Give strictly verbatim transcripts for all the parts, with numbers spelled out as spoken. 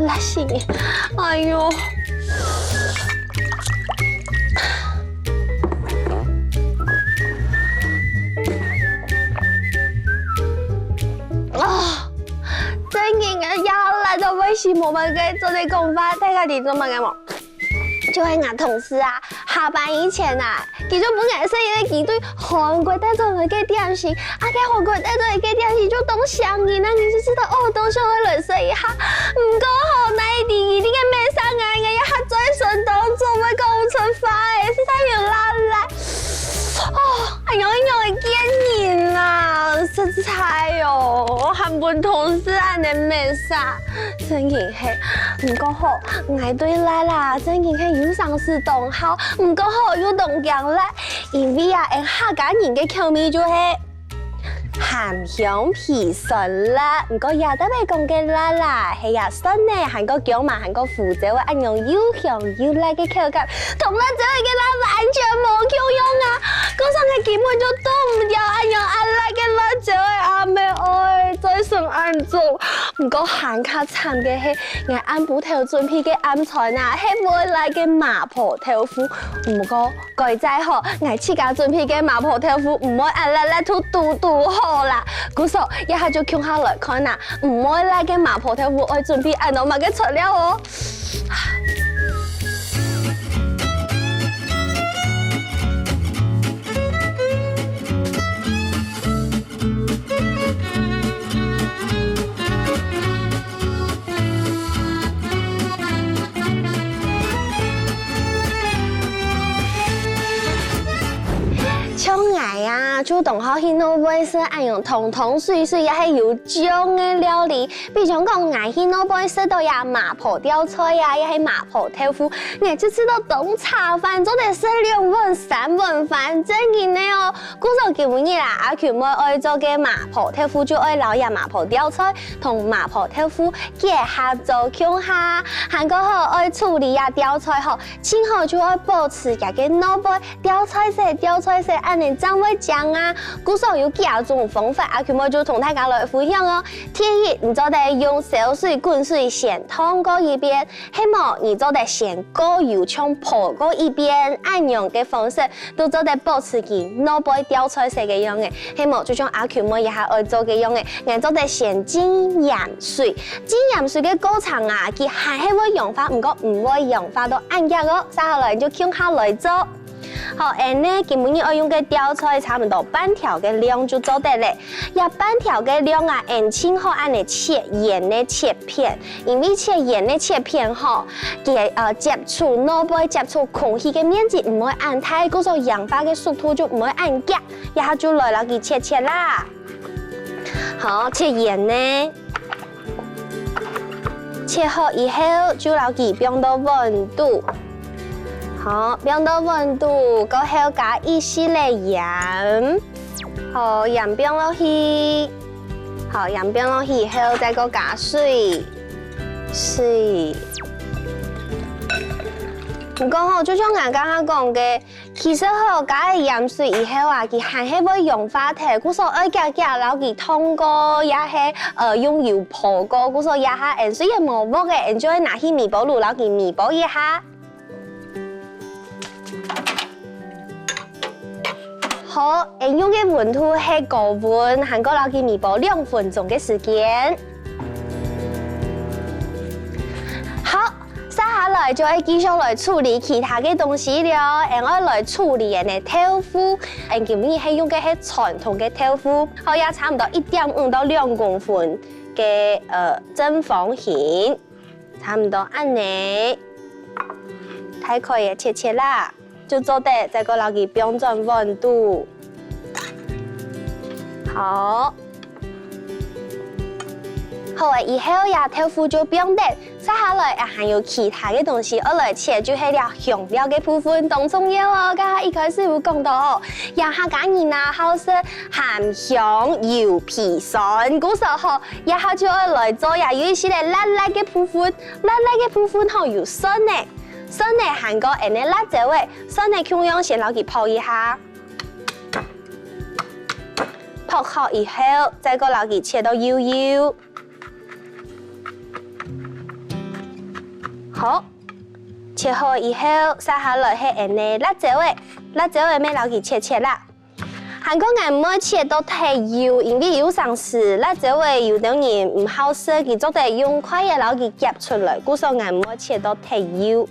辣死人！哎喲！啊，真个啊，也辣到會死，無辦法做得講話，大家知做麼个無？就係𠊎同事啊，下班以前啊， 佢就分𠊎食一個佢對韓國帶轉來个點心，啊，該韓國帶轉來个點心就當香个，𠊎就知道哦，當想愛來食一下。毋過吼，𠊎一定一定个滅殺𠊎，𠊎一下嘴唇當中會講毋出話誒，實在有辣辣。哦，哎喲，哎喲，見人啦，實在哦，還分同事恁呢滅殺。 真經係，毋過吼，𠊎對辣啦，真經係有成時當好，毋過吼又當驚辣，因為啊，𫣆客家人个口味就係鹹香皮酸辣，毋過這兜仔講个辣啦，係這蒜仔還過薑嫲還過胡椒仔恁樣又香又辣个口感，同辣椒仔个辣完全無共樣啊！故所𠊎根本就擋毋了恁樣恁辣个辣椒仔，阿姆哀，嘴唇恁腫。 毋過還較慘个係，𠊎暗晡頭準備个暗餐啊，係會辣个麻婆豆腐。毋過，該再好，𠊎自家準備个麻婆豆腐毋會恁辣辣度堵堵好啦。故所，這下就共下來看啊，毋會辣个麻婆豆腐愛準備恁多麼个材料哦。 像𠊎啊，就當好去外背食恁樣湯湯水水，也係有醬个料理。比將講，𠊎去外背食到這麻婆吊菜啊，也係麻婆豆腐，𠊎就試著當差飯，做得食兩碗、三碗飯，真經个哦。 故所今晡日啊，阿Q妹愛做个麻婆豆腐就愛摎這麻婆吊菜同麻婆豆腐結合做共下，還過吼愛處理這吊菜吼，盡好就愛保持佢个外背吊菜色、吊菜色，恁呢正會靚啊。故所有幾下種方法，阿Q妹就同大家來分享哦。第一，你做得用燒水滾水先燙過一遍， 係無，你做得先過油，像烰過一遍，恁樣个方式，都做得保持佢外背吊菜色个樣仔。係無，就像阿Q妹這下愛做个樣仔，𠊎做得先浸鹽水。浸鹽水个過程啊，佢還係會氧化，毋過毋會氧化到恁遽哦。接下來就共下來做。 好，𫣆呢，今晡日愛用个吊菜差毋多半條个量就做得了。這半條个量啊，𫣆盡好恁呢切圓个切片，因為切圓个切片吼，佢，呃，接觸外背、接觸空氣个面積毋會恁大，故所氧化个速度就毋會恁遽，這下就來摎佢切切啦。好，切圓呢。 切好以後，就摎佢放到碗肚。好，放到碗肚，過後加一息仔鹽。好，鹽放落去。好，鹽放落去以後，再過加水。水。毋過吼，就像𠊎剛剛講个， 其實吼，加了鹽水以後啊，佢還係會氧化忒，故所愛遽遽摎佢燙過，也係，呃，用油烰過，故所這下𫣆雖然無鑊仔，𫣆就愛拿去微波爐摎佢微波一下。好，𫣆用个溫度係高溫，還過摎佢微波兩分鐘个時間。好， 接下來就愛繼續來處理其他个東西了。𫣆愛來處理𫣆个豆腐，𫣆今晡日係用个係傳統个豆腐，好，也差毋多一點五到兩公分个，呃，正方形，差毋多恁呢，大概个切切啦。 就做得，再過摎佢放轉碗肚。好。好了，以後這豆腐就放忒，接下來啊，還有其他个東西愛來切，就係這香料个部分，當重要哦。剛剛一開始有講到哦，這客家人啊，好食鹹香油皮酸，故所吼，這下就愛來做這有一息仔辣辣个部分，辣辣个部分吼有蒜仔， 蒜仔還過𫣆个辣椒仔，蒜仔共樣先摎佢烰一下。烰好以後，再過摎佢切到幼幼。好，切好以後，續下來係𠊎个辣椒仔，辣椒仔乜摎佢切切啦。還過𠊎毋會切到忒幼，因為有成時辣椒仔有兜人毋好食，佢做得用筷仔摎佢夾出來，故所𠊎毋會切到忒幼。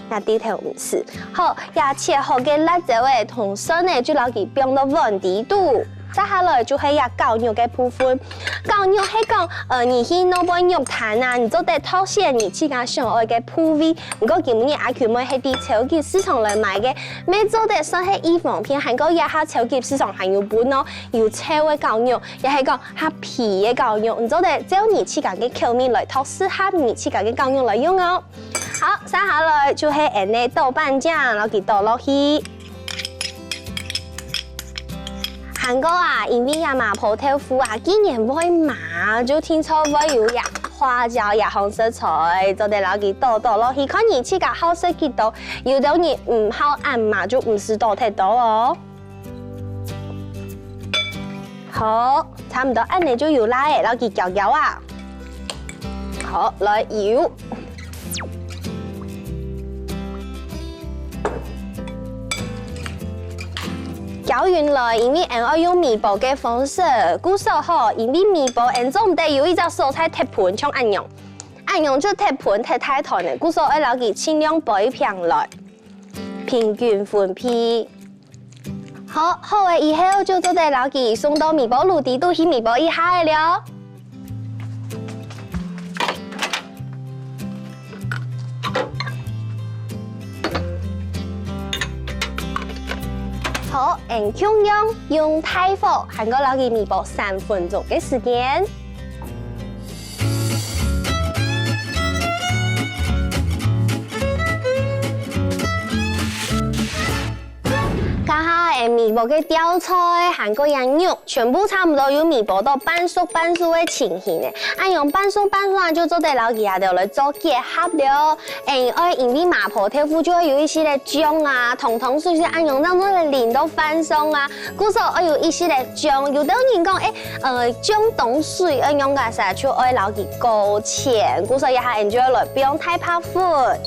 也知頭毋使。好，這切好个辣椒仔同蒜仔就摎佢放到碗底肚。續下來就係這絞肉个部分。絞肉係講，呃，你去外背肉攤啊，你做得擇選你自家想愛个部位。毋過今日阿Q妹係在超級市場來買个，乜做得算係異方便，還過這下超級市場還有分哦，有瘦个絞肉，也係講較肥个絞肉，你做得照你自家个口味來擇適合你自家个絞肉來用哦。 好，續下來就係𠊎个豆瓣醬，摎佢倒落去。還過啊，因為這麻婆豆腐啊，既然會麻，就定著會有這花椒這項食材，做得摎佢倒倒落去，看你自家好食幾多，有兜人毋好恁麻，就毋使倒忒多哦。 好，差毋多恁仔就有啦仔，摎佢攪攪啊。好，來油。攪勻來，因為𠊎愛用微波个方式，故所吼，因為微波𠊎做毋得有一隻所在忒歕，像恁樣，恁樣就忒歕忒大團了，故所愛摎佢盡量分平來，平均分配。 好，好了以後就做得摎佢送到微波爐底肚去微波一下仔了。好，𠊎共樣用大火，還過摎佢微波三分鐘个時間。 這下𠊎微波个吊菜，還過這肉，全部差毋多有微波到半熟半熟个情形了。恁樣半熟半熟啊，就做得摎佢兜來做結合了。𠊎愛因為麻婆豆腐就會有一息仔醬啊，湯湯水水恁樣，正做得淋到飯上啊。故所愛有一息仔醬，有兜人講，欸，呃，醬當水，愛仰結煞，就愛摎佢勾芡。故所這下𠊎就愛來放太白粉。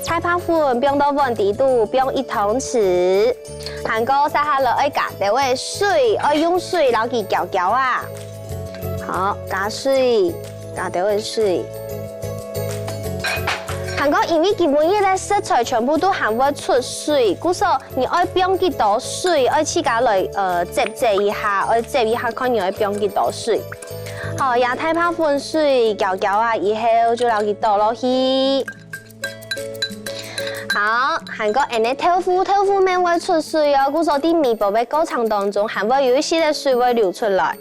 太白粉放到碗底肚，放一湯匙。還過續下來愛加兜仔水，愛用水摎佢攪攪啊。好，加水，加兜仔水。還過因為今晡日个食材全部都還會出水，故所你愛放幾多水，愛自家來，呃，接接一下，愛接一下看你愛放幾多水。好，這太白粉水攪攪啊，以後就摎佢倒落去。 好，還過𠊎个豆腐，豆腐乜會出水哦，故所在微波个過程當中，還會有一息仔水會流出來。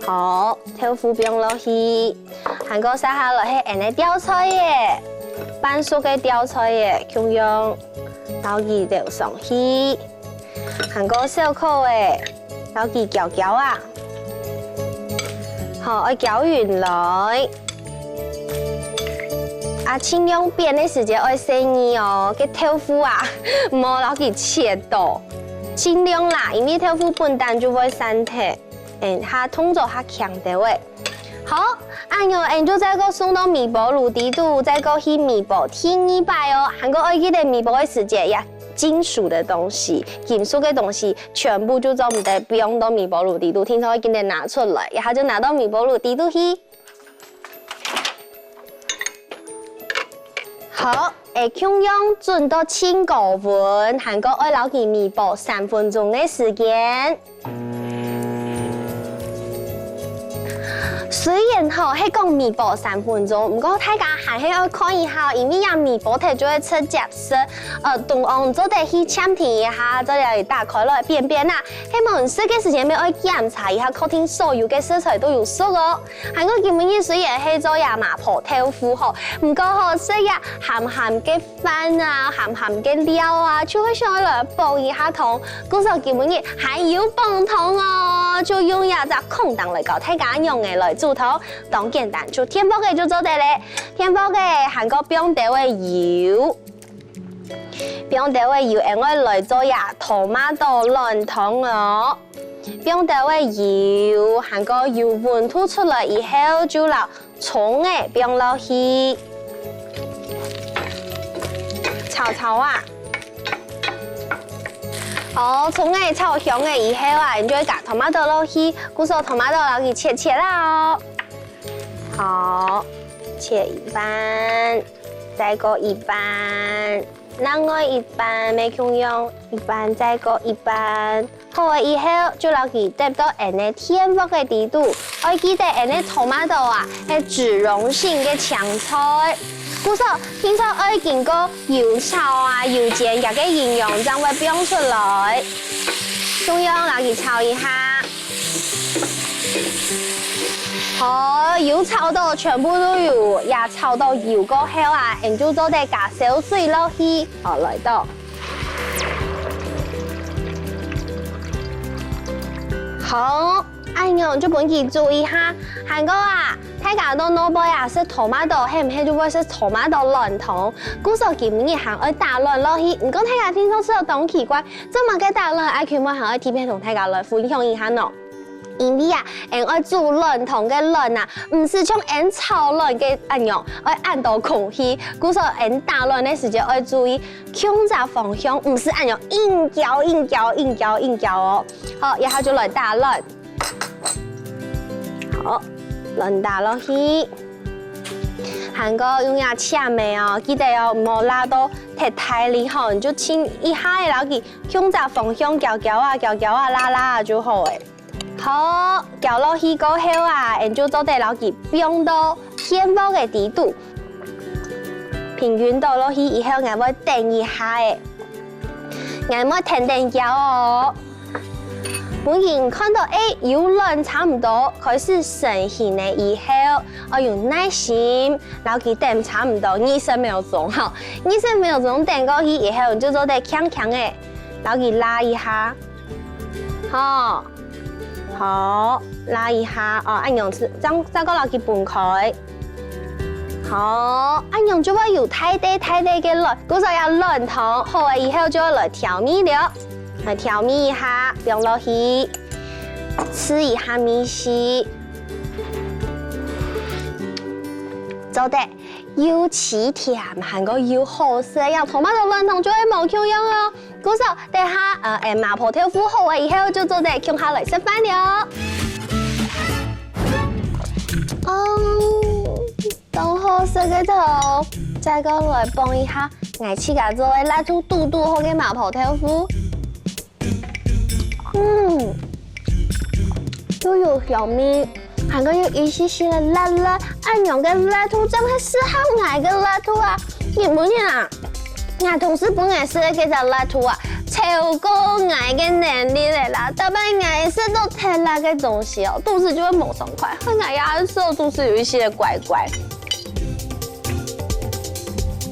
好，豆腐放落去，還過續下來係𠊎个吊菜仔，半熟个吊菜仔，共樣摎佢兜上去。 還過小可仔，摎佢攪攪啊。好，愛攪勻來。啊，盡量煸个時節愛細義哦，該豆腐啊，毋好摎佢切到。盡量啦，因為豆腐本旦就會散忒，嗯，較動作較輕兜仔。 好，恁樣𠊎就再過送到微波爐底肚，再過去微波第二擺哦。還過愛記得微波个時節呀，金屬个東西、金屬个東西全部就做毋得放到微波爐底肚，定著愛緊个拿出來，然後就拿到微波爐底肚去。好，𠊎共樣轉到盡高溫，還過愛摎佢微波三分鐘个時間。 雖然吼係講微波三分鐘，毋過大家還係愛看一下，因為這微波忒就會直接食。呃，中央做得去暫停一下，做得打開來煸煸啊。希望食个時間乜愛檢查一下，確定所有个食材都有熟哦。還過今晡日雖然係做這麻婆豆腐吼，毋過吼食這鹹鹹个 飯啊，鹹鹹个料啊，就會想愛來補一下湯。故所今晡日還有補湯哦，就用這隻空檔來教大家仰仔來煮湯。當簡單，就電鑊仔就做得了。電鑊仔還過放兜仔油，放兜仔油，𠊎愛來做這tomato卵湯哦。放兜仔油，還過油溫度出來以後，就摎 蔥仔放落去。炒炒啊。好，蔥仔炒香了以後啊，你就會加tomato落去，故所tomato摎佢切切啦哦。好，切一半，再過一半，另外一半乜共樣，一半再過一半。 好了以後，就摎佢㧒到𠊎等个電鑊个底肚。愛記得𠊎等个tomato啊，係脂溶性个青菜。故所，青菜愛經過油炒啊、油煎，佢个營養正會放出來。共樣摎佢炒一下。好，油炒到全部都有，也炒到油過後啊，𠊎等就做得加燒水落去。好，來到。 好，恁樣就分佢煮一下。還過啊，大家都恅背啊，食tomato，係毋係就會食tomato卵湯？故所今日還愛打卵落去，毋過大家聽著就當奇怪，做麼个打卵愛去問還愛特別同大家來分享一下呢？因為啊，𠊎等愛煮卵湯个卵啊，毋係像𠊎等炒卵个恁樣，愛恁多空氣，故所𠊎等打卵个時節愛注意， 共隻方向，毋係恁樣硬攪、硬攪、硬攪、硬攪哦。好，這下就來打卵。好，卵打落去。還過用這叉仔哦，記得哦，毋好揇到忒大力吼，你就輕一下仔摎佢共隻方向攪攪啊、攪攪啊、揇揇啊就好了。 好，攪落去過後啊，𠊎等就做得摎佢放到電鑊个底肚，平均倒落去以後，𠊎會等一下仔，𠊎會跈等佢哦。分佢看著，欸，有卵差毋多開始成型了以後，愛有耐心，摎佢等差毋多二十秒鐘吼，二十秒鐘等過去以後，你就做得輕輕仔摎佢揇一下。 好，好，揇一下哦，恁樣子，正，正過摎佢分開。好，恁樣就會有大垤大垤个卵，故所這卵湯好了以後，就愛來調味了，來調味一下，放落去，試一下味緒，做得。 又鮮甜，還過又好食，這tomato卵湯就會無共樣哦。故所，等下，呃，欸，麻婆豆腐好了以後，就做得共下來食飯了。哦，當好食个湯，再過來傍一下，𠊎自家做个辣度堵堵好个麻婆豆腐。 嗯，又有香味，還過有一息息个辣辣，恁樣个辣度正係適合𠊎个辣度啊！日本人啊，𠊎同事分𠊎食个該隻辣度啊，超過𠊎个能力了啦！逐擺𠊎食到忒辣个東西哦，肚屎就會無爽快，害𠊎也食到肚屎有一息怪怪。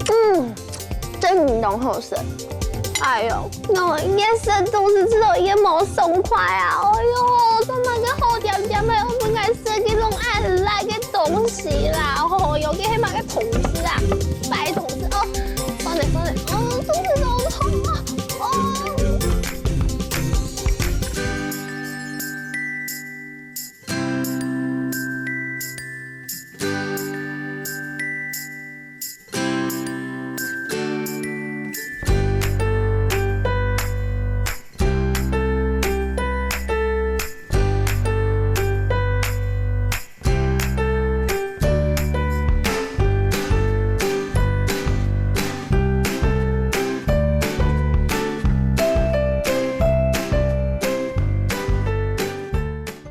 嗯， 真當好食。哎喲，𠊎一食肚屎就一息無爽快啊！哎喲，到